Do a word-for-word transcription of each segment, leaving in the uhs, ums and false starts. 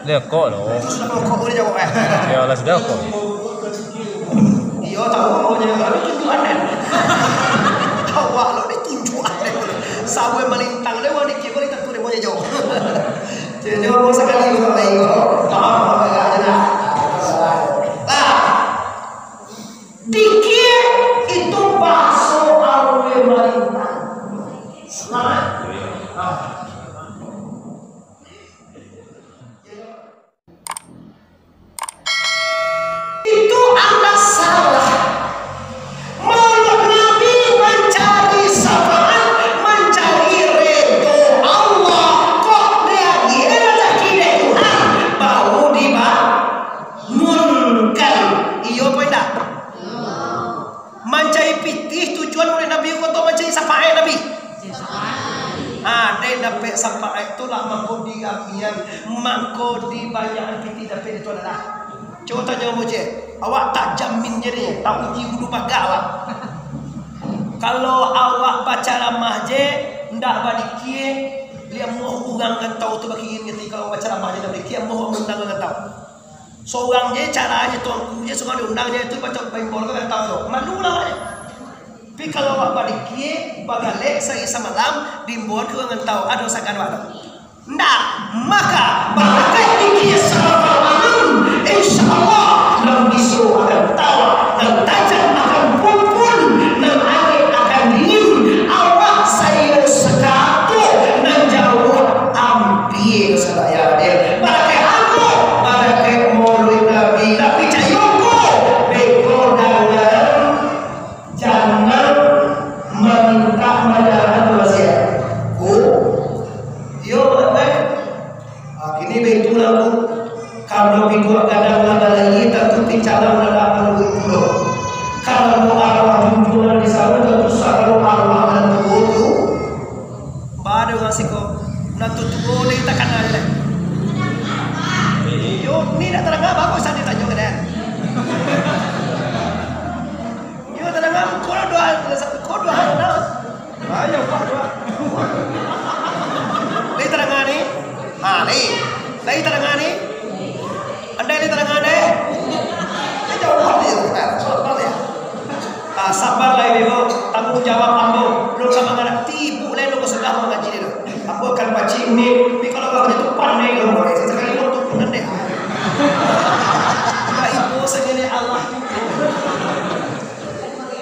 Lekok lo. Itu sudah rokok boleh jawab, eh? Ya Allah, sudah kok. Iyo, tahu rokoknyo, tapi tunjuakan deh. Awak lo ditunjuakan deh. Sabuah malintang deh, wah, dikit boleh tentu deh, boleh jawab. Jadi, jawab sakali, Bapak Ibu. Maaf, Bapak Ibu, aja dah. Nah, dikit itu bahaso awak malintang. Selamat. Nah. Itu anda salah. Mulut Nabi mancari syafaat, mancari redo Allah. Kok dia, dia rezeki dari Tuhan, baru dibangunkan. Iyo apa indak? Mancari pitih tujuan murid Nabi ko tu mancari syafaat Nabi. Ah, dek dapek syafaat tu lah mangko diramian, mangko dibanyakan pitih dapek itu adalah. Cubo tanyo ambo je, awak tak jamin je ni, tak uji ulu paga awak. Kalau awak bacaramah je, ndak badikia, liak moh urang rantau tu bakirin kati, kalau bacaramah je ndak badikia, moh urang rantau. Sorang je, caranyo tuangku je, sorang diundang je tu, baco baimbau ka rantau tu. Malu lah awak. Tapi kalau awak badikia, bagalek sahari samalam, diimbau ka urang rantau, ado sagan awak tu? Ndak. Maka, barakaik dikia salawat malam, insya Allah, nan biso akan tawa, nan tajam akan pumpun, nan angek akan dingin. Awak saiyo sakato, nan jauah ampia. Sadaya hadir. Barakaik apo? Barakaik Maulid Nabi. Tapi cak iyo ko, beko dangan jangan mamintak majalan wasiat. Ko, iyo, barakaik. Ah, kini baitu lah ko. Karano pintu gadang lah balai, tantu pincalang lah balai pulo. Karano arwah junjuangan di sano, tantu sagalo arwah nan tuo tu. Ba ado urang siko, nan tuo-tuo lai takana je lai. Iyo, ni nak tadanga, bagus asa ditanyo ka den. Iyo, tadanga, ko doa, ko doa, doa. Ayo, buat, buat. Lai tadanga ni? Ha, lai. Lai tadanga ni? Andai lai tadanga ni? Jauah ni, sabar ya. Ah, sabar lah, Ibu. Tanggung jawab ambo. Belum sama ngarati, Ibu lai lo sudah mangaji ni lo. Ambo akan pacik ni, tapi kalau nggak itu pandai lo, boleh. Sesekali lo tuh pun andai. Ibu segini Allah.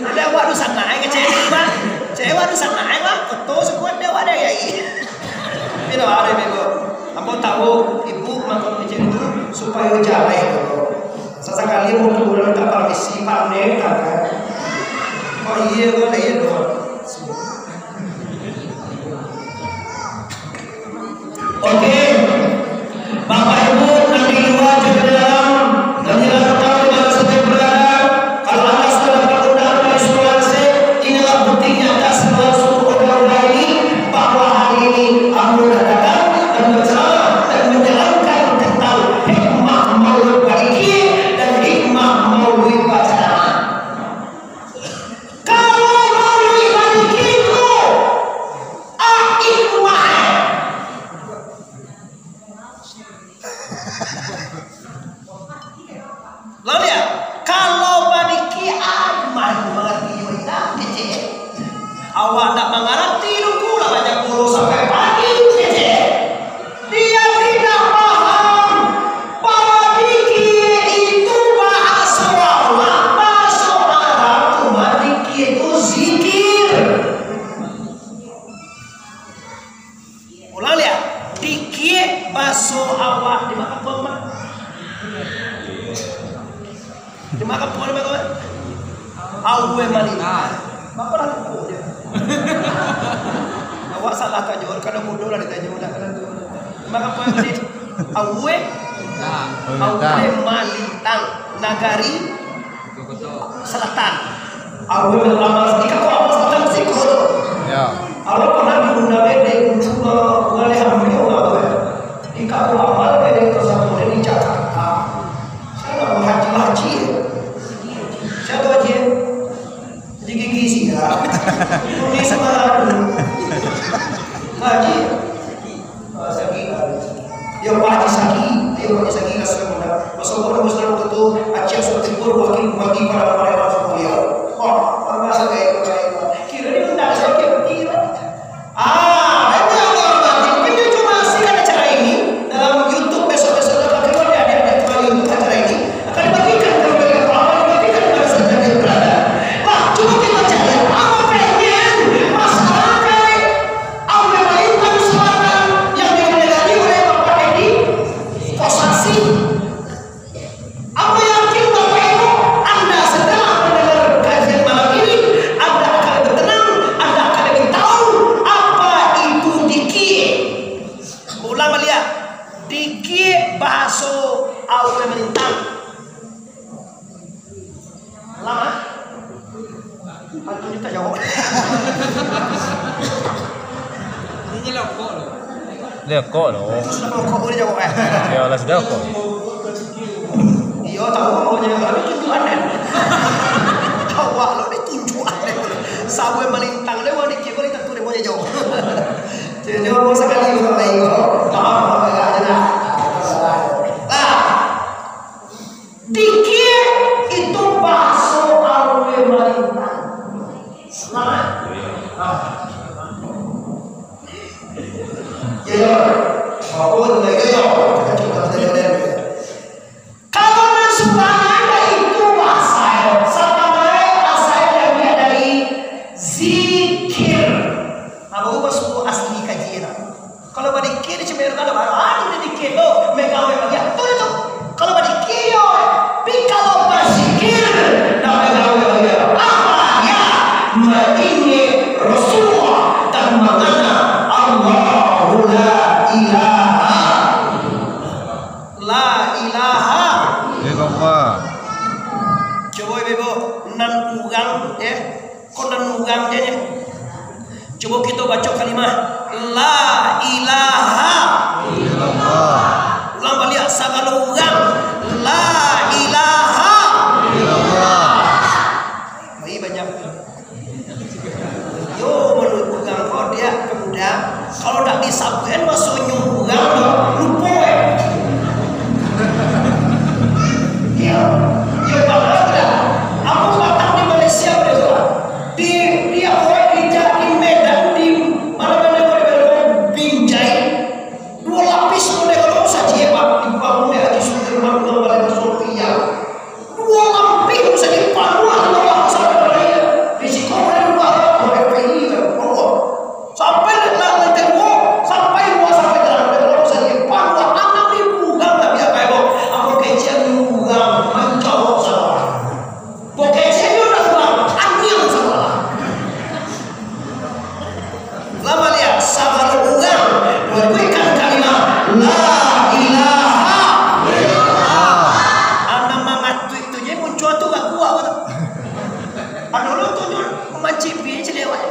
Ada awak tu sanai ke cewek, Bang? Cewek tu sanai, Bang. Koto sekuat dia awak dah, ya. Tapi dah ada, Ibu. Ambo tahu, Ibu makan kecil itu supaya jaleh, Ibu. Sasakali mungkin urang minta parmisi, parneh, tangan. Oh iya, kok iya doh. Oke. Bapak Ibu, nan di lua jo di dalam, nan di dalam kota di mana saja berada, kalau anda sudah dapat undangan dari Sulawesi, inilah bukti nyata segala seluruh organ-organ ini bahwa hari ini ambo dah datang dan berceramah dan menjalankan tentang hikmah maulud badikia dan hikmah maulud bacaramah. Kalau maulud badikia tu, ah, hikmah. Lalu ya, kalau badikia, ah, hikmah itu mangarati juga indak, kecil. Awak ndak mangarati dulu lah, banyak guru sampai pagi, kecil. Dia tidak paham bahwa dikir itu bahaso Arab, bahaso Arab tu mah dikir tu zikir. Ulang liak, dikir bahaso awak di makampung mah. Di makampung, di makampung. Awak malintang. Bapak lah lupa dia. Awak salah tanyo, kalau bodoh lah ditanyo, dah kan tu. Maka apa yang tadi? Awak, awak malintang nagari selatan. Awak malintang di kau apa selatan siko tu? Ya. Awak pernah diundang di Kuching, Bali, Hamil, apa? Di Kabupaten Bali, di Jakarta. Saya nak haji, haji. Siapa haji? Jadi gigi sih ya. Ini sama aku. Haji. Ah, sakit. Yo, Sagi, ayo pakai sagi lah semua. Masa orang Islam tu, Aceh Sultan Timur, wakil bupati pada pada orang semua dia. Wah, orang biasa kayak itu, kayak itu. Kira dia undang saya kayak begini, lah. Ah, itu yang orang mati. Mungkin dia cuma saksikan acara ini dalam YouTube besok-besok akan keluar di adik-adik tukang YouTube acara ini. Akan dibagikan kepada orang, dibagikan kepada saudara yang berada. Nah, cuma kita cari apa pengen masyarakat Awe Malintang Selatan yang dikenali oleh Bapak Edi Kosasih. Apa yakin Bapak Ibu, Anda setelah mendengar kajian malam ini, Anda akan lebih tenang, Anda akan lebih tahu apa itu dikie. Ulang baliak, dikie bahaso Awe Malintang. Lama? Hantu juta jawab. Ini nyelokok loh. Lekok lo. Itu sudah merokok boleh jawab, eh? Ya lah, sudah kok. Iyo, tahu pokoknya kalau ditunjuk aneh. Awak lo ditunjuk aneh. Sawe Malintang deh, wah dikit boleh tentu dia boleh jawab. Jadi jawab sakali, Bapak Ibu. Maaf, Bapak Ibu, aja lah. Nah, dikie itu bahaso Awe Malintang. Semangat. Ya, ya. Apa tu lagi, ya? Kita cuba saja, ya. Kalau nan sabananyo itu asal, sabananyo asal dari, dari zikir. Nah, baru masuk asli kaji lah. Kalau badikir di Cimahi Rukana baru, ah, tu badikir tu, megang-megang dia. Tu, tu, tu. Kalau badikir, yo. Tapi kalau bazikir, dah megang-megang dia. Apa dia? Maingek Rasulullah dan mangana Allahu la ilaha. La ilaha. Illallah. Cubo, Ibu, nan urang, eh, Kok nan urang je nyo? Cubo kito baco kalimah La ilaha illallah. Ulang baliak, sagalo urang. La ilaha illallah. Baik, banyak. Yo, manuruik urang ko, dia pemuda. Kalau ndak disabuikan masonyo urang tu, lupo, eh. Iyo, iyo, padahal dah. Ambo patang di Malaysia, pada tu, ah. Di, di apa, di Ja-, di Medan, di mana-mana kau di Medan, Binjai. Duo lapis model kalau saji, Pak, dibangun dek Haji Sudirman, Tuan Balai Besar Piyang. Duo lampih sajo panuah tu, Pak, sampai di siko, Pak, F P I, Pak. Sampai lah, lah, lantai duo, sampai duo, sampai dalam, dalam sajo panuah, anam ribu urang tapi apo, Pak? Apo kecek urang manjawab salah. Apo kecek urang, anam salah. Lah baliak, sagalo urang manyabuikan kalimah La ilaha illallah. Anak mangatuik tu je muncul tu gak kuat tu. Ado lo tu nyo mancipi je lewat.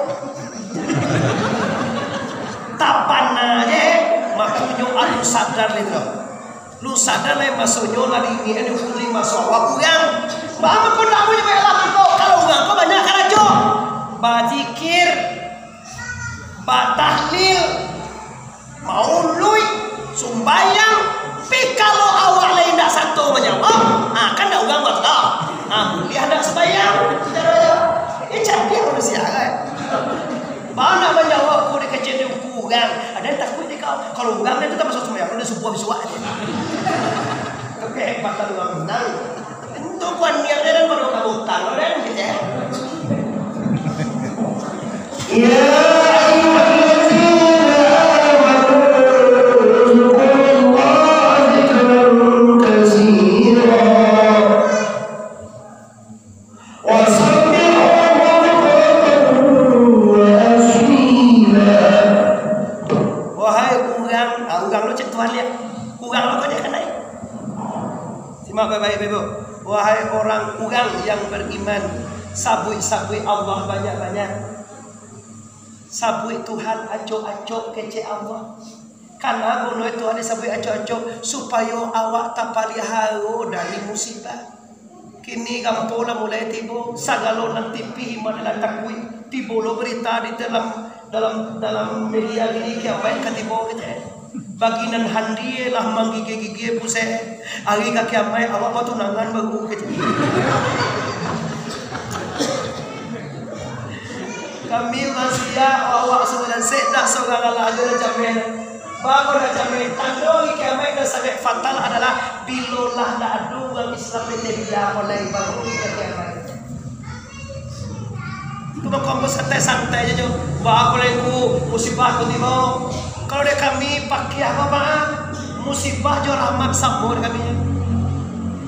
Tapana je, makonyo alun sadar itu. Lu sadar lai masonyo lah diingikan di ukun lima suawak urang. Baa mangko ndak buliah baelak mangko, kalau urang ko banyak karajo. Bazikir, batahlil, mauluik, sumbayang. Tapi kalau awak lai indak sato manjawab, ah, kan ndak urang buat lah. Ah, buliah ndak sumbayang? Saudara, eh, cantik manusia kan? Baa nak manjawab ko dikecek di ukun urang. Ado nan takuik di kau. Kalau urang tu tamasuak sumbayang, udah subuah bisuak aja. Tapi hebat kalau urang menang. Itu kuan niatnya dan baru kamu utang, kan, gitu ya. Ya ayyuhalladzina amanu dzkurullaha dzikran katsira. Wasabbihuhu bukratan wa asila. Wahai urang, ah, urang tu cek Tuhan lihat. Urang tu kau jangan naik. Simak baik-baik, Ibu. Wahai orang, urang yang beriman, sabuik-sabuik Allah banyak-banyak. Sabuik Tuhan acok-acok kecek Allah. Karena guno Tuhan disabuik acok-acok, supayo awak tapaliharo dari musibah. Kini gampo lah mulai tibo, sagalo nan tipih iman dalam takuik. Tibo lo berita di dalam, dalam, dalam media gini, kiamat ka tibo, gitu ya. Bagi nan handi lah manggigia-gigia pusek. Ari ka kiamaik awak batunangan baru kecek. Kami manusia, awak saudara sek nak saudara lah ada jamin. Baru nak jamin. Tando hari kiamaik nan sangat fatal adalah bilo lah ndak ado urang Islam nan setia, mulai baru ka kiamaik. Tu mako ambo santai-santai je, jo. Baa ko lai ko musibah ko tibo. Kalau dek kami, pakiah bapak, musibah jo rahmat samo dek kami.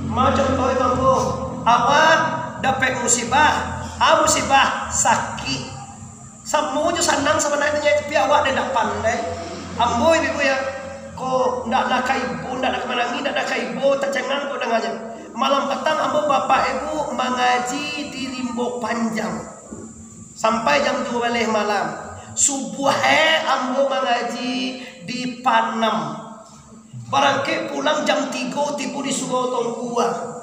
Ma contoh itu ambo, awak dapek musibah, ah, musibah sakik. Samo jo sanang sabananyo, tapi awak dek ndak pandai. Ambo ibu-ibu ya, ko ndak nak ka ibo, ndak nak ka manangih, ndak nak ka ibo, tacangang ko danganyo. Malam patang ambo bapak ibu mangaji di Rimbo Panjang sampai jam duo baleh malam. Subuah e ambo mangaji di Panam. Barangkek pulang jam tigo, tibo di surau Tuangku.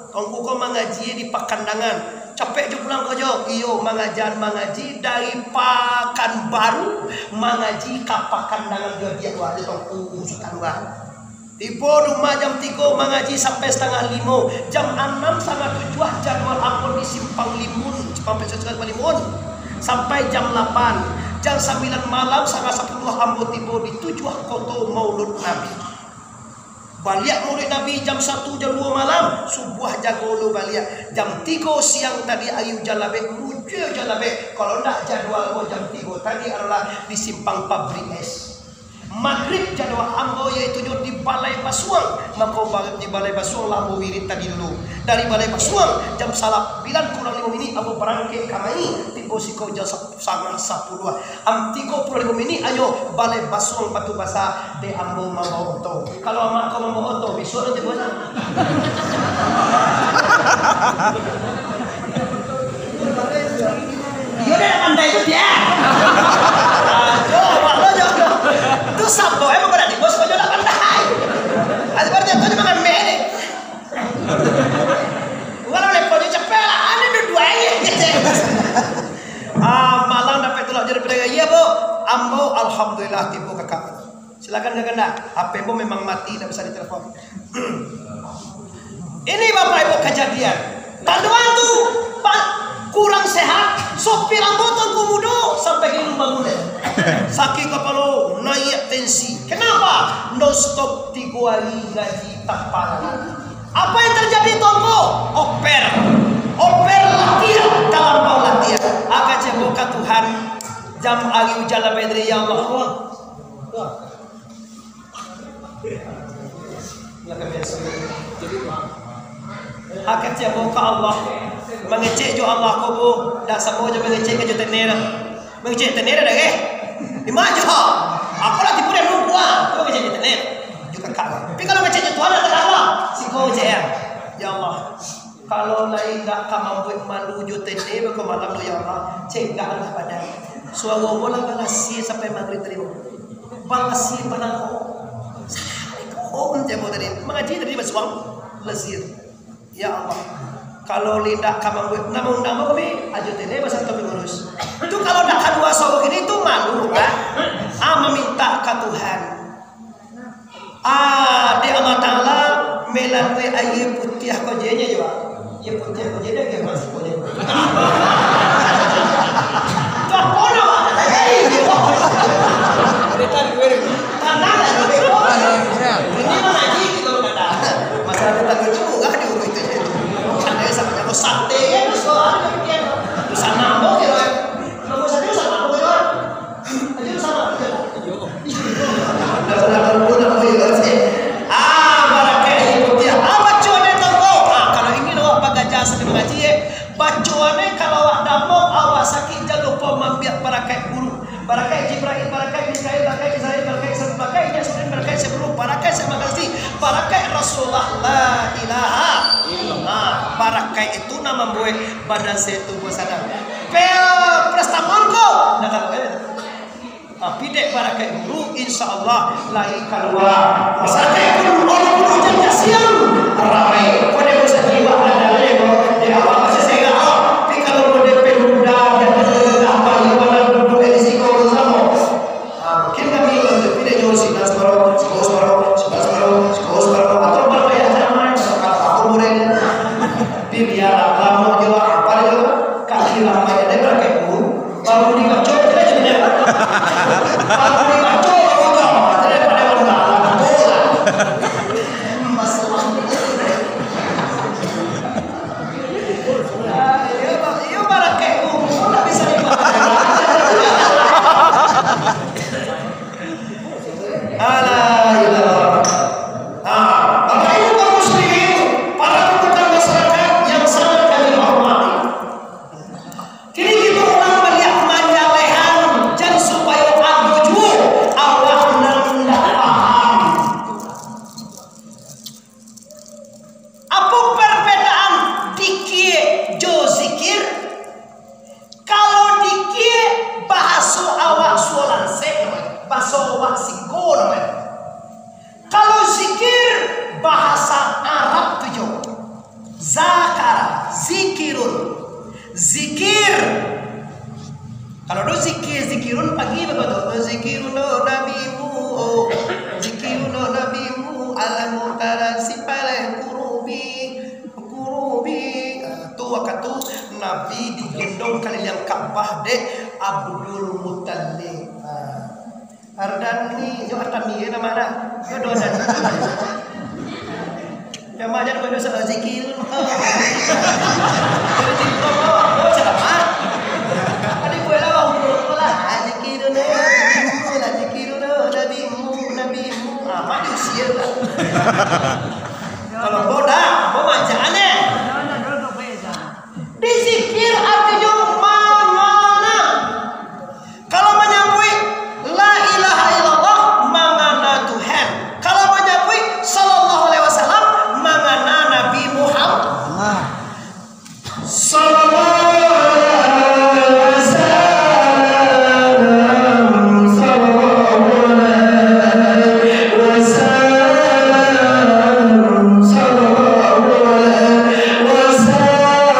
Tuangku ko mangaji di Pakandangan. Capek jo pulang ko jo. Iyo, mangajan mangaji dari Pakanbaru, mangaji ka Pakandangan jo diak wak, di Tuangku Sutan wak. Tibo di rumah jam tigo, mangaji sampai satangah limo. Jam anam satangah tujuah jadual ambo di Simpang Limun, Simpang Simpang Limun. Sampai jam lapan. Jam sambilan malam, satangah sapuluah ambo tibo di tujuah koto Maulud Nabi. Baliak Maulud Nabi jam satu, jam duo malam, subuah jago lo baliak. Jam tigo siang tadi ari ujan labek, mujua ujan labek. Kalau ndak jadual ambo jam tigo tadi adalah di Simpang Pabrik Es. Magrib jadual ambo, yaitu nyo di Balai Basuang. Mako, ba-, di Balai Basuang lah ambo wirid tadi dulu. Dari Balai Basuang, jam sambilan kurang limo minik ambo barangkek kamari, tibo siko jam sa-, satangah sapuluah. Am, tigo puluah limo minik ayo Balai Basuang Batu Basa, dek ambo mambawa oto. Kalau amak ko mambawa oto, bisuak nanti bos. Iyo, dah pandai tu dia. Aduh, malu jo. Tu sabo, emang berarti bos ko jo dah pandai. Ado berarti tu dia makan mie ni. Urang lepo jo capek lah, ado duo-duo aja. Ah, malam dapek tulak jadi pendengar. Iya, Bu. Ambo alhamdulillah tibo kakak. Silakan kakak ndak. H P ambo memang mati, ndak bisa ditelepon. Ini Bapak Ibu kejadian. Tanduan tu, Pak, kurang sehat, sopir ambo Tuangku Mudo sampai ginun bangun. Sakik kapalo, naiak tensi. Kenapa? Non stop tigo hari ngaji tanpa lalu. Apa yang terjadi, Tuangku? Oper. Oper latihan, talampau latihan. Agak ceboka Tuhan. Jam ari ujan lah bedri, ya Allah. Lah ka biaso. Akak ceboka Allah. Mangecek jo Allah ko, Bu. Dak samo jo mangecek ka jo tene lah. Mangecek tene dah, dah, eh. Di ma jo? Aku lah tipu dah nunggu, ah. Aku mangecek jo tene. Jo kakak lah. Tapi kalau mangecek jo Tuhan, dah lah. Siko mangecek, ya. Ya Allah. Kalau lai indak ka mambuek malu jo tene beko malam tu, ya Allah, cegaklah padan. Suaro ambo lah balasia sampai magrib tadi, Bu. Balasia padang ko. Assalamualaikum, cek ambo tadi. Mangaji tadi basuang, balasia. Ya Allah, kalau lai indak ka mambuek, nan maundang ambo kami, ajo tene basanto pengurus. Tu kalau dak kaluar suaro kini tu malu, kan? Ah, maminta ka Tuhan. Ah, dek Allah Taala melalui aia putiah ko je nyo jua. Aia putiah ko je dek aia masak ko je. Tu apo namo? Tanang lah, beko. Ini mangaji kito kadang. Masalah tetangga tu murah di rumah itu je. Ada yang sama-sama sate kan, so, ada yang tu sana mau kira. Nomor satu sama mau kira. Aja sama aja. Ah, barakai aia putiah. Ah, baco deh, Tuangku. Ah, kalau ingin awak bagajah sambil mangaji, eh. Baco deh, kalau awak damam, awak sakik, jan lupo maambiak barakai guru. Barakai Jibrail, barakai Mikail, barakai Israil, barakai Israil, barakai Jasmin, barakai Syekh Nurul, barakai Syekh Makasih, barakai Rasulullah, la ilaha illallah. Barakai itu nan mambuek badan sehat tubuh sadar. Pil parasetamol ko, dah tahu, eh? Tapi dek barakai guru, insya Allah, lai kalua. Masakai pun, walaupun hujan kasihan, ramai. Kode bosan jiwa ada lemo, dek awak masih sehat. Tapi kalau mode pemuda, dia adalah bayi, walau duduk di siko bersama. Ah, mungkin kami orang tu, tapi dek Siko, siko, siko, siko, siko, siko, atau apa ya, jangan, apa, apa, goreng. Tapi biar lamo juo, apa dia, kaki lambai dia pakai bulu, baru dibaco, tidak jadi. Baru dibaco, baru dibaco, tidak pada orang dalam, bola. Masalah. Iyo, iyo, barakai umur, tak bisa dipakai. Alah, ilah. Ah, Bapak Ibu kaum muslimin, para tuntutan masyarakat yang sangat kami hormati. Kini kito urang baliak manjalehan, jan supayo ado juo awak nan indak paham. Apo parbedaan dikie jo zikir? Kalau dikie, bahaso awak Suolansek namonyo, bahaso awak siko namonyo. Kalau zikir, bahasa Arab tu jo. Zakara, zikirun. Zikir. Kalau do zikir, zikirun pagi bagato, zikirun do nabimu, oh, zikirun do nabimu, al-muqtara sipaleh kurubi, kurubi. Ah, tu wakatu Nabi digendong kaliliang Ka'bah dek Abdul Muttalib. Ah. Ardani, yo Ardani, yo nama anak. Yo do Ardani. Yo mak jan bodoh salah zikir. Jadi TikTok tu, oh, ceramah. Tadi gue lah, lah, zikir dulu, lah, zikir dulu, nabimu, nabimu. Ah, mak diusir lah. Kalau bodoh, mau macam mana? Dizikir artinyo mangana. Kalau manyabuik la ilaha illallah, mangana Tuhan. Kalau manyabuik sallallahu alaihi wasallam, mangana Nabi Muhammad. Sallallahu alaihi wasallam, sallallahu alaihi wasallam, sallallahu alaihi wasallam,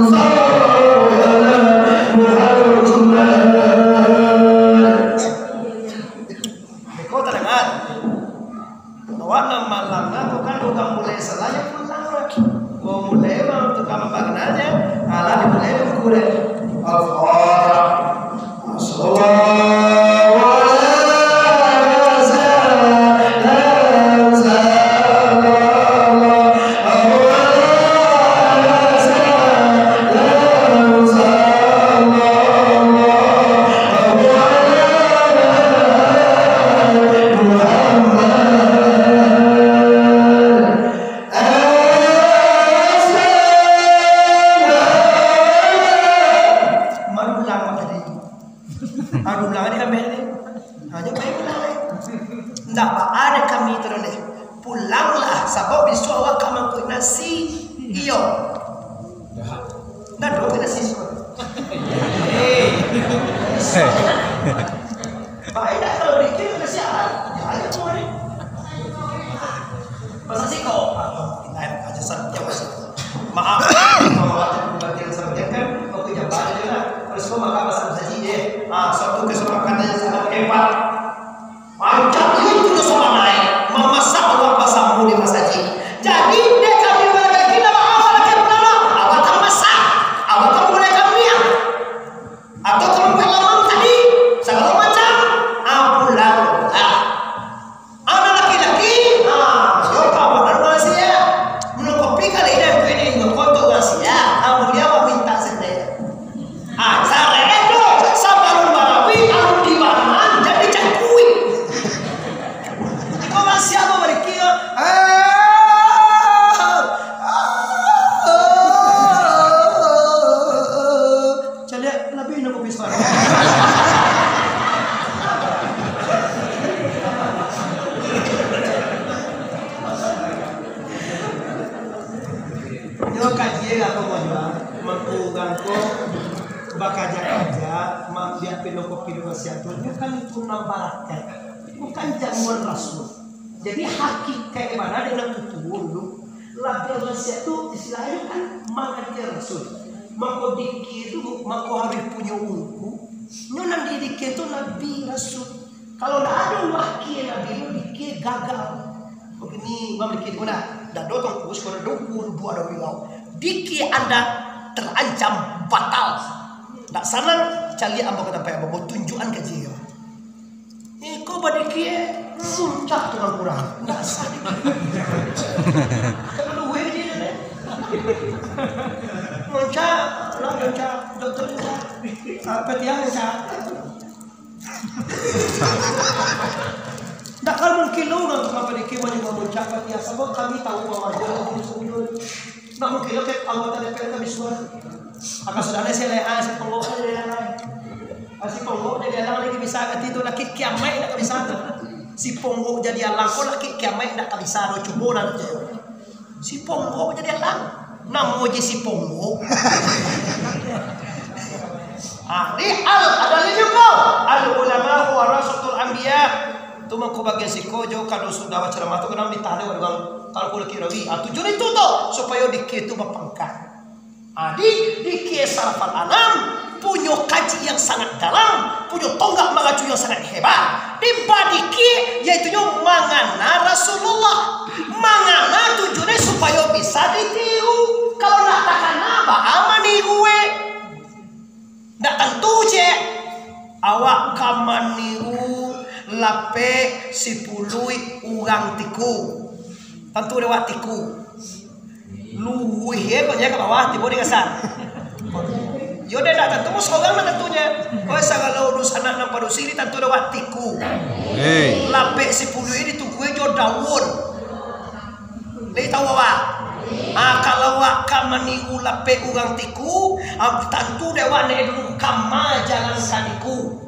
sallallahu alaihi Muhammad. Beko tadanga. Awak nan malang lah, bukan urang mulai salah, yo pulang lah. Kok mulai mah tukang magang aja, alah dimulai dulu kurang. Al-Fatihah. Assalamualaikum. Marulang tadi. Aduh, ulang di kami ni. Hanya baik ulang ni. Ndak baa dek kami tu deh. Pulanglah, sabab bisuak awak ka mangkuik nasi. Iyo. Ndak doh nasi semua. Hei. Baik dah kalau bikin nasi alam. Ya, ayo semua ni. Masa siko. Aduh, lain aja saja masuk. Maaf, kalau ada pembagian sampaian kan, aku jawab aja lah. Terus kau maka pasang saji deh. Ah, suatu kesepakatan yang sangat hebat. Pancak itu dosa manai, mamasak awak basamo di masajik. Jadi, dek kami urang laki-laki, ndak baa awak laki pulang, awak ka masak, awak ka manggunakan minyak, atau ka mambuek lamang tadi, sagalo macam, ah, pulang lah. Anak laki-laki, ah, yo kawan urang sia. Minum kopi kali dah, duit ni, nyo kontok urang sia. Ah, bali awak mintak sendiri. Ah, sarek tu, sabalun barawi, alun dibanam, jadi cangkuik. Kau masih apa balik kira? Ah, ah, ah, ah. Caliak, labiah indak kopi suara. Yo kaji lah ko, mangko urang ko bakaja-kaja, maambiak pinokopi di wasiat tu, bukan itu nan barakaik, bukan jamuan Rasul. Jadi, hakikaik bana dek nan tuo dulu, labiah wasiat tu istilahnyo kan mangaji Rasul. Mako dikir tu, mako harus punyo ungku. Nyo nan didikia tu Nabi Rasul. Kalau ndak ado wakie Nabi, dikie gagal. Kok kini urang mikir, "Oh, nah, ndak ado tongkus, kalau ado guru, ado wilau." Dikie anda terancam batal. Ndak sanang, caliak ambo ka tampek ambo, ambo tunjuakan ka jia. Iko badikie, muncak tu urang kurang. Ndak sah dikie. Kalau duit je, deh. Muncak, lah muncak. Doktor muncak. Apa tiang muncak? Ndak kan mungkin lo urang tu mambari kemah di Muncak Batia, sabab kami tahu bahwa dia lagi sujud. Ndak mungkin lo kek anggota D P R ka bisuak. Akan sudah ni si Leha, si Ponggok ni Leha. Ah, si Ponggok jadi alang lagi bisa kati tu, laki kiamaik ndak ka bisa tu. Si Ponggok jadi alang ko laki kiamaik ndak ka bisa lo, cubo lah tu. Si Ponggok jadi alang. Namo je si Ponggok. Ah, ni al, ada lagi ko. Al ulama warasatul anbiya. Tu mangko bagian siko jo kado sudah bacaramah tu kadang ditahan dek urang. Kalau kulo kiro wi, ah, tujuan itu tu supayo dikie tu bapangkat. Ah, di, dikie salafal anam punyo kaji yang sangat dalam, punyo tonggak mangacu yang sangat hebat. Di badikie, yaitunyo mangana Rasulullah. Mangana tujuannyo supayo bisa ditiru. Kalau ndak takana, baa maniru, eh? Ndak tantu, cek. Awak ka maniru lapek sipuluik urang tiku. Tantu dek awak tiku. Luruih, eh, kok nyo ka bawah, tibo di kasar. Yo, dek, ndak tantu, sorang lah tantunyo. Kok sagalo dunsanak nan padusi ni tantu dek awak tiku. Hei. Lapek sipuluik, eh, ditukuih jo daun. Lai tahu awak? Ah, kalau awak ka maniru lapek urang tiku, ah, tantu dek awak ndak dulu kama jalan ka tiku.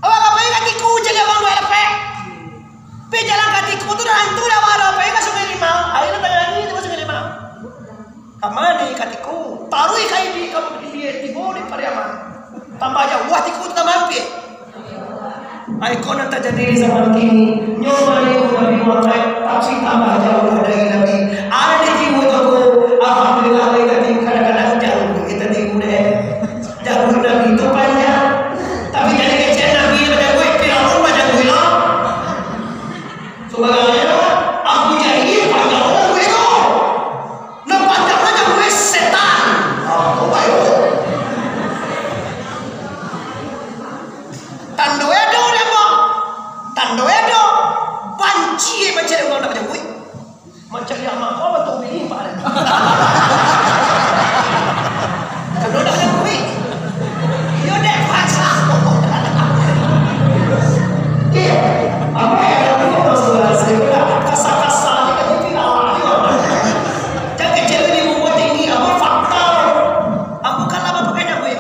Awak ka pai ka tiku, caliak urang duo lapek. Pai jalan ka tiku tu tantu dek awak, awak pai ka Sungai Limau. Ayo lah tanya lagi, tu Sungai Limau. Kama ni ka tiku? Taruih ka ibi, ka ibi tibo di Pariaman. Tambah jauah tiku tu tambah ampia. Ai, ko nan tajadi di zaman kini, nyo maniru Nabi Muhammad, tapi tambah jauah dari Nabi. Ai, ditiru tu, alhamdulillah, lai tatiru, kadang-kadang jauah kita tiru deh. Jauah Nabi tu panjang, tapi jadi kecek Nabi macam gue, Firaun macam gue lah. Sebenarnya, Abu Jahil panjang orang gue tu. Nan panjang aja gue setan. Ah, tu baik. Tando edo deh, Bang. Tando edo. Banci mancari urang nak jangguik. Mancari amak kau bantu bini, Pak. Tando nak jangguik. Yo deh, pacar. Iya. Apa yang ada di kota saudara saya? Kasar-kasar ni kan tidak. Jangan kecil ni membuat tinggi. Apa fakta? Apa kalau apa pakai jangguik?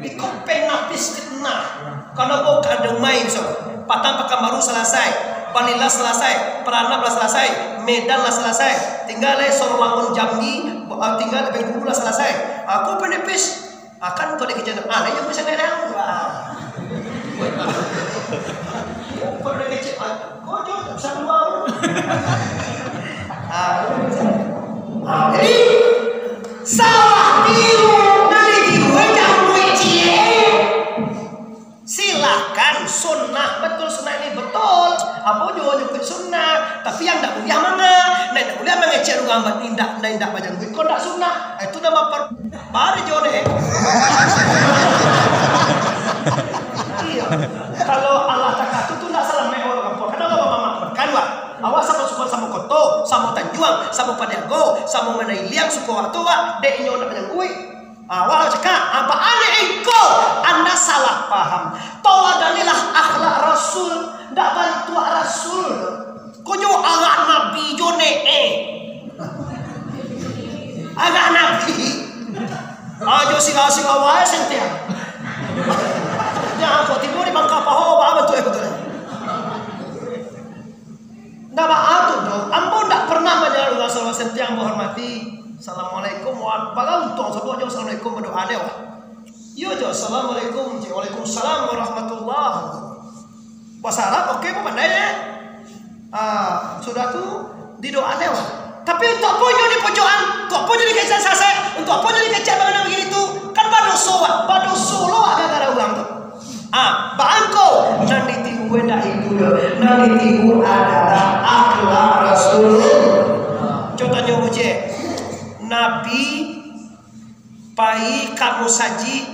Iko pengapis fitnah. Kalau kau kada main, so, Patang Pakanbaru salasai, Balilas salasai, Paranap lah salasai, Medan lah salasai, tingga lai Sarulangun Jambi, ah, tingga Bengkulu lah salasai. Aku penepis, akan kau dikejana, ah, lai yang bisa ngerang. Ah. Kau dikejana, ah, kau jauh tak bisa keluar. Ah, ah, jadi, salah tiru, nanti tiru, eh, jangan buat cie. Silahkan, sunnah, betul, sunnah ini betul. Apa jo nyukut sunnah, tapi yang ndak buliah manga, ndak, ndak buliah mangecek urang ba-, indak, ndak, indak bajangguik, kok ndak sunnah. Ah, itu nama per-, baru jo deh. Iya. Kalau Allah takatu tu ndak salah meh orang kampung. Kadang Allah mamaafkan, wak. Awak samo, samo, samo koto, samo tanjuang, samo paniago, samo manailiang suku awak tu, wak. Dek inyo ndak bajangguik. Ah, wak cakak, ah, baa ni engko, anda salah paham. Toladanlah akhlak Rasul, ndak bantuak Rasul. Ko jo arak Nabi jo ne, eh. Arak Nabi. Ah, jo sira-sira wae sentiang. Jangan kau tibo di bangka paho, baa bantuak eh, betul eh. Ndak baa tu doh. Ambo ndak pernah manjalan urang salawat sentiang ambo hormati. Assalamualaikum wa-, baa untuang sabuik jo assalamualaikum badoa deh, wak. Iyo jo, assalamualaikum, cek, waalaikumsalam warahmatullah. Bahasa Arab, oke, kau pandai, eh? Ah, sudah tu, di doa deh, wak. Tapi untuak apo inyo di pojokan? Untuak apo inyo dikecek sasek? Untuak apo inyo dikecek bagana bagini tu? Kan badoso, wak. Badoso lo, wak, gara-gara urang tu. Ah, baa ko, nan di Indak itu doh. Nan ditiru adalah akhlak Rasulullah. Cubo tanyo bujek. Nabi pai ka musajik,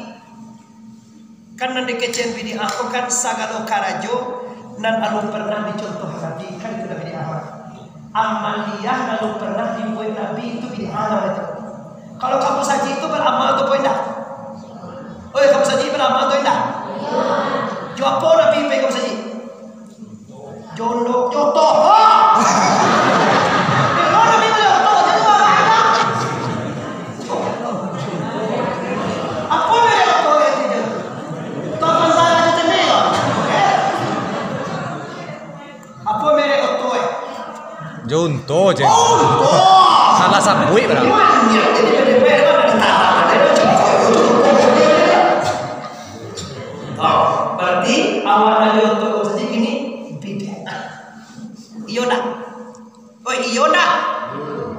kan nan dikecek bid'ah tu kan sagalo karajo nan alun pernah dicontoh Nabi, kan itu nan bid'ah. Amaliah nan alun pernah dibuek Nabi itu bid'ah namonyo tu. Kalau ka musajik tu baramal tu apo indak? Oi, ka musajik baramal tu indak? Jo apo Nabi pai ka musajik? Jondok, joto. Wah. Kalau Nabi bali oto, jadi marah. Apo merek oto itu? Tapan saya di tengah. Apo merek oto, eh? Jonto, Ceng. Oh, oto. Salah sabuik, bro. Ini mah niat, jadi merek-merek mah dari tanah. Oh, berarti awak nanya untuk musajik ini bid'ah. Iyo ndak? Oh, iyo ndak?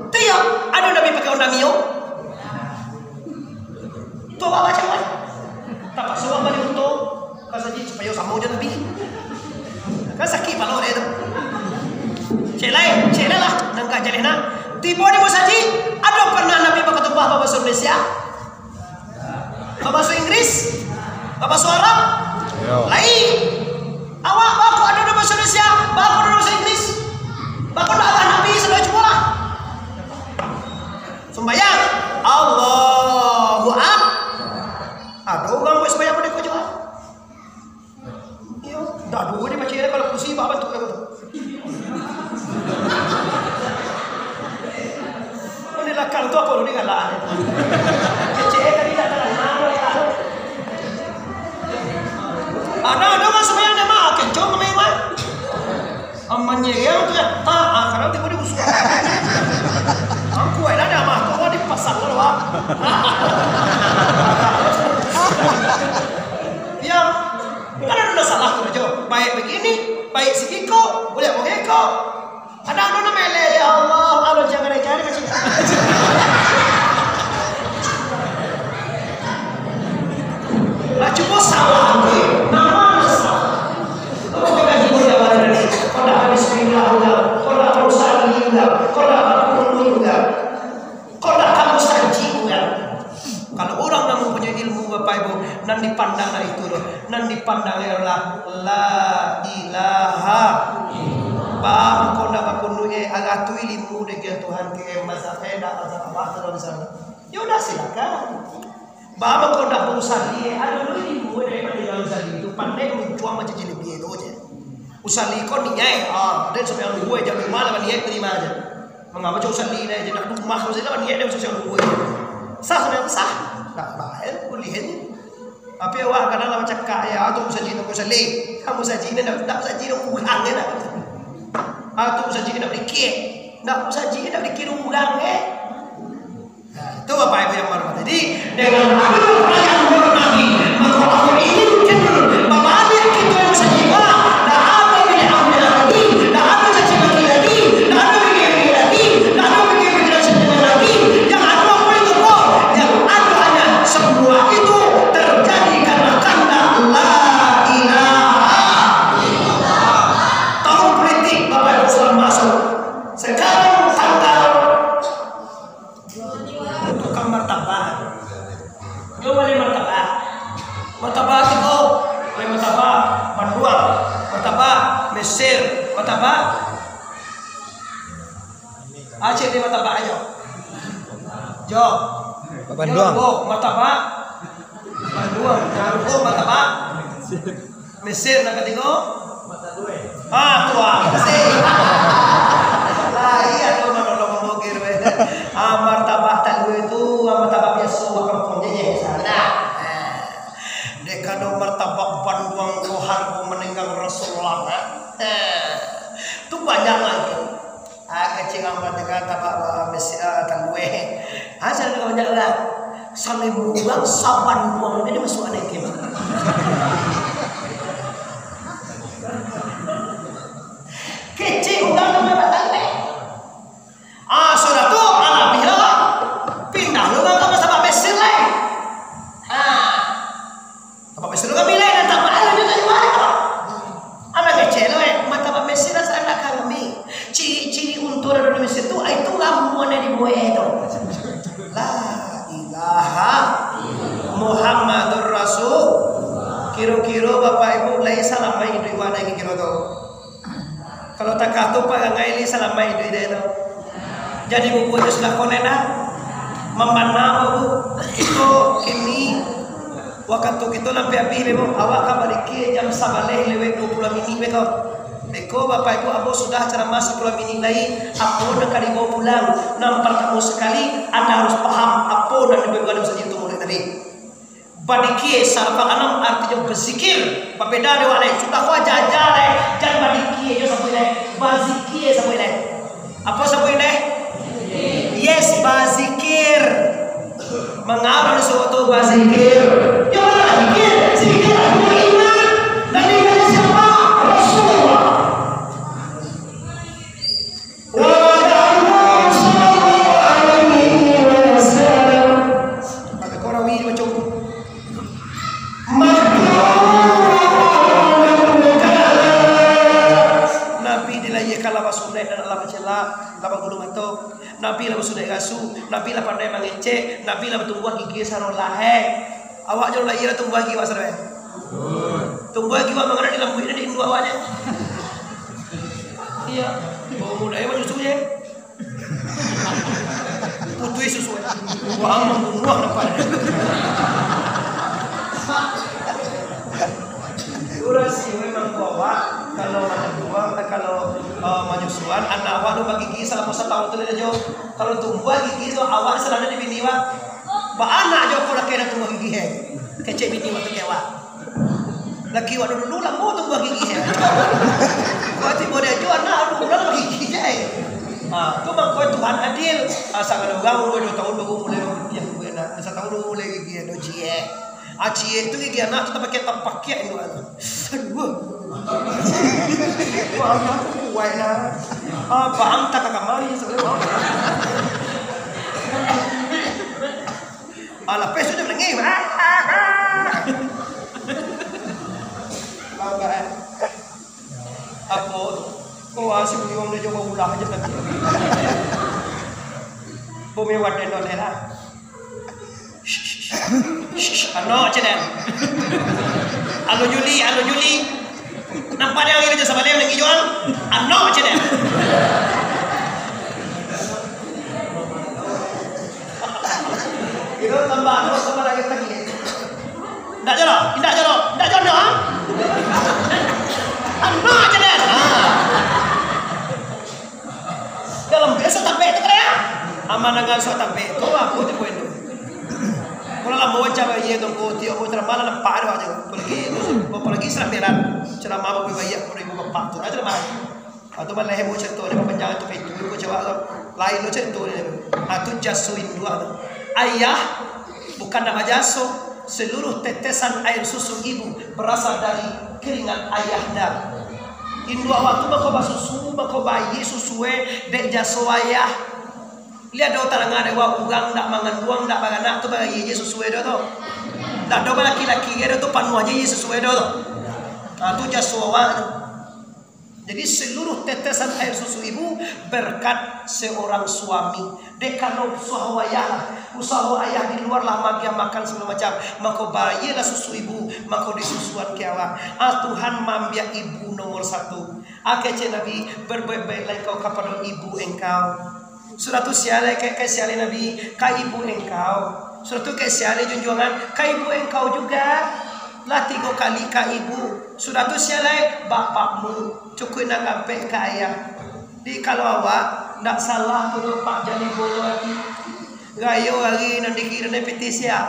Tu iyo, ado Nabi pakai Honda Mio? Tu awak macam mana? Tapakso awak bali unto ka musajik supayo samo jo Nabi. Kan sakik palo dek tu. Cek lai, cek lai lah, nan ka jaleh nah. Tibo di musajik, ado pernah Nabi bakatubah babaso Indonesia? Babaso Inggris? Babaso Arab? Yo. Lain. Awak bako ado babaso Indonesia, bako ado babaso Inggris. Bako ndak arah Nabi, salah cubo lah. Sumbayang. Allahu Ak-, ado urang buek sumbayang model ko juo. Iyo, dah duo ni macam ni kalau kursi, bah bantuk aku tu. Ini lakang tu apa lu ni galak ni? Kecil tadi dah tanah nama ya. Ada, ada orang sembahyang dia mah, kencang main mah. Aman ye, ya tu ya. Tak, ah, kadang tiba dia usul. Angku ai lah dah mah, tu di pasar tu lah. Ya. Kan ado salah tu ajo. Baik begini, baik sikiko, buliah bagiko. Kadang ado nan melek, ya Allah, Allah jangan cari kacau. Lah cubo salah tu. Nama salah? Apa kita cubo dia barang tadi? Kau dah habis pindah udah, kau dah baru sehari udah, kau dah baru udah. Kok dak ka musajik urang? Kalau urang nan mampunyoi ilmu, Bapak Ibu, nan dipandang dak itu doh. Nan dipandang adalah la ilaha. Baa mangko ndak bakunuik, eh, aratu ilmu dek Tuhan ke, eh, mazhab, eh, dak mazhab abah tu dalam sana. Ya udah, silakan. Baa mangko ndak bausali, eh, ado dulu ilmu, eh, daripado yang usali itu, pandai muncuang macam jelebi elok je. Usali ko niaik, ah, den sampai luhua jam lima lah niaik terima aja. Mangapa cak usali niaik je, nak rumah ko saja lah niaik den usali luhua. Sah sampai sah. Nak bayar kuliah ni. Tapi awak kadang lah bacakak ya, ah, tu musajik nak usali. Ah, musajik ni nak, nak musajik nak urang je nak. Ah, tu musajik nak dikit. Nak musajik nak dikit urang eh. Nah, itu Bapak Ibu yang hormat. Jadi, dengan adanya perayaan Maulid Nabi, maka Allah inginkan babaliak kita yang sejibah, tak ada bid'ah lagi, tak ada caci maki lagi, tak ada bid'ah lagi, tak ada bid'ah lagi, yang ada apa itu kok? Yang ada hanya semua itu terjadi karena kehendak la ilaha illallah. Tahun politik Bapak Ibu sudah masuk. Sekarang tanggal Tukang martabak. Nyo bali martabak. Martabak tigo, bali martabak banduang, martabak Mesir, martabak Aceh di martabak ajo. Jo. Banduang. Nyo duo, martabak banduang, nyo duo martabak Mesir nan katigo. Ah, tu ah, Mesir. Lah, iyo tu manolong mangukir, weh. Ah, martabak talua tu, ah, martabak biaso, bukan pun je, je, salah. Ah. Dek kado martabak banduang ko hargo maninggang Rasulullah, ah. Ah. Tu banyak lagi. Ah, kecil amat dengan tabak, ah, Mesir, ah, talua. Ah, salah banyak lah. Sampai murang saban buang ni masuk anak game. Kecil urang tu dapat talua. Ah, sudah tu, ah, labiah lah. Pindah lu ka martabak Mesir lai. Ah. Tabak Mesir tu kami lai, nan tabak ai, lanjut tadi mari, Pak. Ambil Di ma nan kiro tu? Kalau takah tu parangai lai salamaik iduik dek tu. Jadi bubuak tu sudah konen dah. Mamana bubuak. Iko kini wakatu kito lampia abih beko. Awak ka barikia jam sabaleh lewat duo puluah minik beko. Beko bapak ibu, ambo sudah caramah sapuluah minik lai. Apo nan ka dibawa pulang? Nan partamo sakali, anda harus paham apo nan dibawa dalam sajo tu murid tadi. Badikia, sarafal anam, artinyo bazikir. Babeda dek awak lai. Sudah ko aja-aja lai. Jan badikia jo sabuik lai. Bazikir sabuik lai. Apo sabuik lai? Yes, bazikir. Mangapa disuruh tu bazikir? Yo, bazikir. Zikir artinyo ingat. Nabi dari siapa? Rasulullah. Wa sallallahu alaihi wasallam. Maka kau rawi macam tu. Maka Nabi dilahirkan lah basunaik dan lah bacelak, lah bagulu mato. Nabi lah basunaik rasu, Nabi lah pandai mangecek, Nabi lah batumbuah gigi sarolah, eh. Awak jo lah iya lah tumbuah gigi awak sarolah, eh. Tumbuah gigi awak mangana di lambuik di induak awak je. Iya. Bawa muda ya manyusu je. Putuih susu. Wah, mambunuah nampak. Durasi memang bawa kalau manyusuan, kalau eh, manyusuan, anak awak tu bagigi salamo satahun tu lah jo. Kalau tumbuah gigi tu awak salamo di bini awak. Baanak jo ko laki dah tumbuah gigi he. Kecek bini awak tu kewak. Laki awak dulu lamo tumbuah gigi he. Kau tibo dia jo anak dulu lah gigi je. Ha, tu mangko Tuhan adil. Ha, sagalo urang umur dua tahun baru mulai gigi anak. Satahun baru mulai gigi anak ciek. Ha, ciek tu gigi anak tu tapakai tapakai induak anak. Aduh. Wah, aku kuat lah. Ha, paham tak kamari sebenarnya. Ah, lapeh sudah nangih. Ah, ah, ah. Lambat. Apo tu? Kau asi buyuang dia coba ulah aja tadi. Bumi wadah no lah. Shh, shh, shh. Shh, shh, shh. Ano cina. Alo Juli, alo Juli. Nampak dia angin aja sama dia lagi jual. Ano cina. Itu tambah ano sama lagi tadi. Indak jalo, indak jalo, indak jalo, ah. Ano cina. Ah. Dalam biasa tampek tu kan ya? Aman dengan suat tampek tu aku tu poin tu. Kalau lah mau macam ye tu ko tiok mau ceramah lah nampak ada aja. Apalagi tu, apalagi seramiran. Ceramah bapak bayak pada ibu bapak tu lah ceramah. Atau malah heboh cerita ni panjang tu itu ko cewek tu. Lain lo cerita ni. Ah tu jaso induak tu. Ayah bukan nak bajaso. Seluruh tetesan air susu ibu berasal dari keringat ayahda. Induak awak tu mako basusu, mako bayi susu e dek jaso ayah. Liek do tarang dek awak urang ndak manganduang, ndak baranak tu bayi je susu e do tu. Ndak do balaki-laki e do tu panuah je susu e do tu. Ha, tu jaso awak tu. Jadi seluruh tetesan air susu ibu berkat seorang suami. Dek karano usaho ayah lah, usaho ayah di luar lah, magiah makan segala macam. Mako bayilah susu ibu, mako disusuan ke awak. Ah, Tuhan mambiak ibu nomor satu. Ah, kecek Nabi, berbaik-baiklah engkau kapado ibu engkau. Sudah tu sia lai, ka, ka sia lai Nabi, ka ibu engkau. Sudah tu ka sia lai junjuangan, ka ibu engkau juga. Lah tigo kali ka ibu. Sudah tu sia lai bapakmu. Cukuik nan ampek ka ayah. Di kalau awak ndak salah tu doh, Pak, jadi bolo ati. Rayo hari nan dikiro ni pitih sia.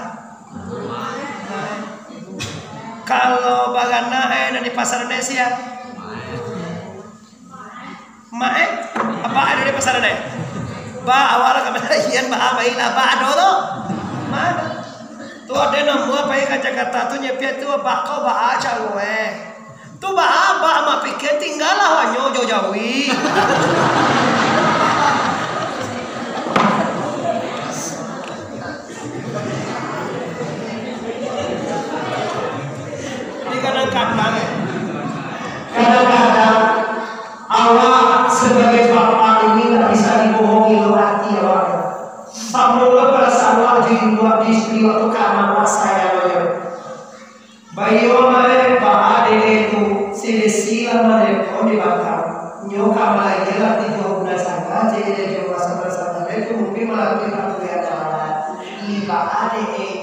Kalau baranak eh nan di pasar ni sia. Mak eh, abak ado di pasar ado. Ba awal ka malahian ba baiklah ba ado tu. Mana? Tu ado namo pai ka Jakarta tu nyepiak tu abak kau ba caro eh. Tu ba abak mak pikir tinggalah wanyo jauh-jauh. Jadi kadang-kadang eh. Kadang-kadang Awak sebagai bapak ini tak bisa dibohongi lo hati awak. Samo lo perasaan awak jo induak jo istri awak tu karano awak sayang awak. Bayo mai baa dek itu, silih Silang manelepon di Batam. Nyo ka malayie lah tigo bulan sanga, cek inyo jo basama-sama tu mungkin malam tu ka kuliah dalam. Liba ade, eh.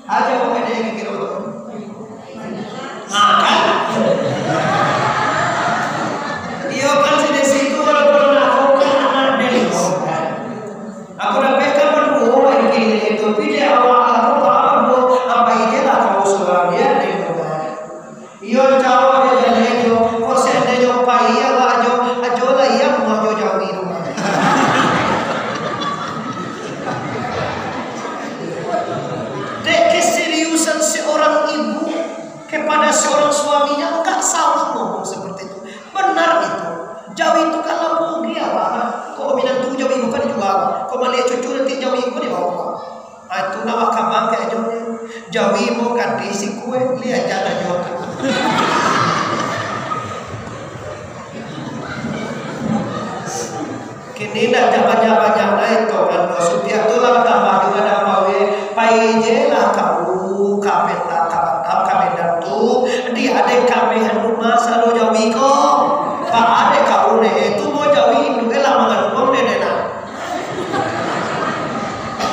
Aja kok ade yang kiro tu. Nah, kan? Iyo kan, si Desi tu walaupun anak kau kan anak den. Aku dapek kan baduo, ari kini tu, tapi dek awak lah, kau paham, Bu? Apa ije lah kau surang dia, dia dengar. Iyo, jauah aja jalan itu. Kok seandainya pai, awak ajo, ajo lah, iya, mau ajo jauhi rumah. Dek keseriusan seorang ibu kepada seorang suaminya, enggak salah ngomong seperti itu. Benar itu. Jawi tu kan lampu dia, Pak. Kok minantu jawi bukan dijual. Kok maliek cucu nanti jawi bukan dibawa. Ah, tu nak wak kambang kek ajo. Jawi mau ganti sikue, liek aja ajo. Kini ndak banyak-banyak naik tu kan. Sutiap tu lah tambah dengan apa we. Pai je lah kau ka Medan, ka Batam, ka Medan tu. Di ade kami anu masa lo jawi ko. Pak ade kau ne, tu mau jawi, tu lah manganuang ne, ne lah.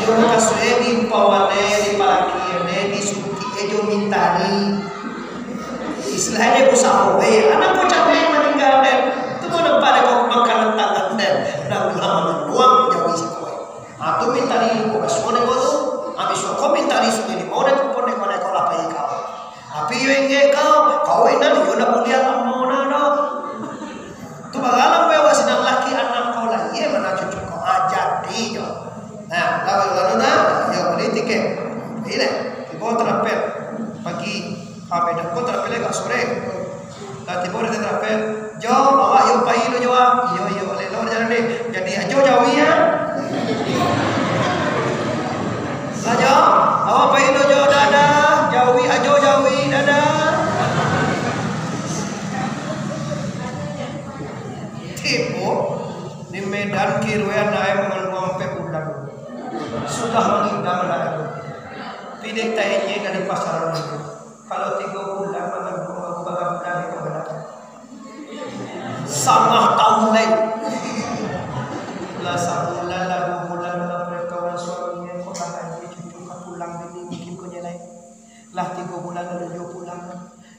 Yo kasue di umpawane, di palaki ne, di suntik e jo mintari. Istilahnyo usaho, eh, anak ko capek maninggal den. Tu ko nampak dek ko makanan tangan den. Dah ulama manduang jawi siko. Ha, tu mintari ko basuo dek ko tu. Habis ko mintari sungai di bawah dek ko pun dek ko dek ko lapai kau. Tapi yo inggek kau, kau inan yo nak buliah lamo nah doh. Tu bagalang bae awak sinan laki anak kau lah, iyo mana cucu kau, ah, jadi jo. Nah, lalu, lalu nah, yo bali tiket. Bali lah. Tibo tarapet pagi, ah, beda ko tarapet agak sore. Lah tibo di tarapet, jo, awak yo pai lo jo, ah. Iyo, iyo, lelo jalan ni. Jadi ajo jawi, ah. Lah jo, awak pai lo jo, dadah, jawi, ajo jawi, dadah. Tibo di Medan, kiruan naik mangandung ampek bulan. Sudah mangidam anak itu. Pidek tainye dari pasaran itu. Kalau tigo bulan mangandung, baru bulan itu benar. Sama tahun lain. Lah sabulan, lah duo bulan, lah perkawinan suaminya, kok tak ada cucu, ka pulang bini, mungkin kau nyelai. Lah tigo bulan, lah tujuah bulan.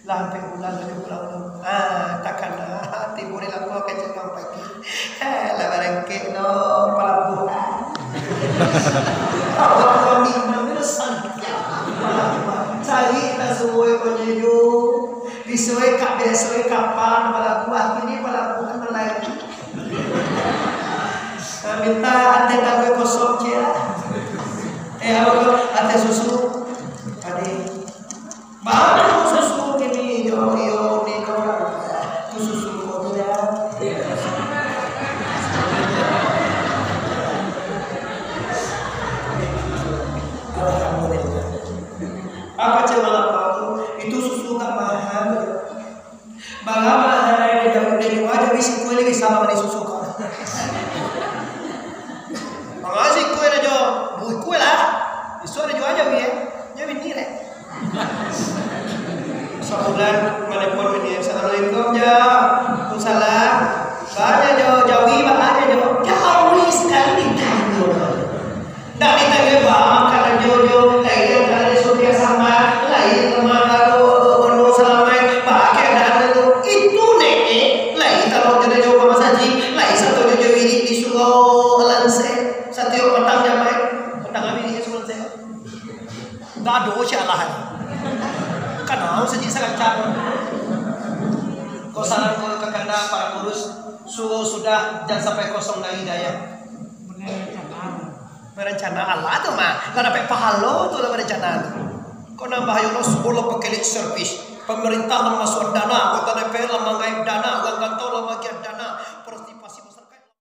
Lah ampek bulan, lah tujuah bulan. Ah, takana, tibo di lapau kacang pagi. Eh, lah barangkek no, palabuhan. Awak kami manusan. Cari lah suai penyejuk. Disuai kak, disuai kapal, palabuhan ini, palabuhan lain. Minta ate taruh kosong cia. Eh, apa tu? Ate susu. Tadi. Baru susu kini, yo, yo, ni kau. Tu susu kau tu ya. Alhamdulillah. Apa cuma apa tu? Itu susu tak mahal. Bagaimana hari ini jauh dari wajah bisi kue lagi sama dari susu kau. Kalau si kue dah jauh, bui kue lah. Isu ada jauh aja, ya. Dia bini deh. Sabulan malepon bini, "Assalamualaikum, Jo." "Waalaikumsalam." "Banyak, Jo, jawi, banyak, Jo." Jawi sekali ditanya. Ndak ditanya, "Ba, makan ajo, Jo, lai yang tadi sudah sama, lai teman baru, penuh salamai, ba, keadaan itu." Itu, Nek, eh, lai tahu jadi Jo, Mama Saji, lai satu Jo, Jo, ini di surau Lanse, setiap petang jamai, petang kami di surau Lanse. Ndak ado cak lah. Kanau sajik sarancak. Ko saran ko kakanda para urus, suruh sudah, jan sampai kosong dari daya. Berencana Allah tu mah, lah dapek pahalo tu lah berencana tu. Ko nambah yo lo suruh lo pakai lip service. Pemerintah lah masuk dana, kota D P R lah manggai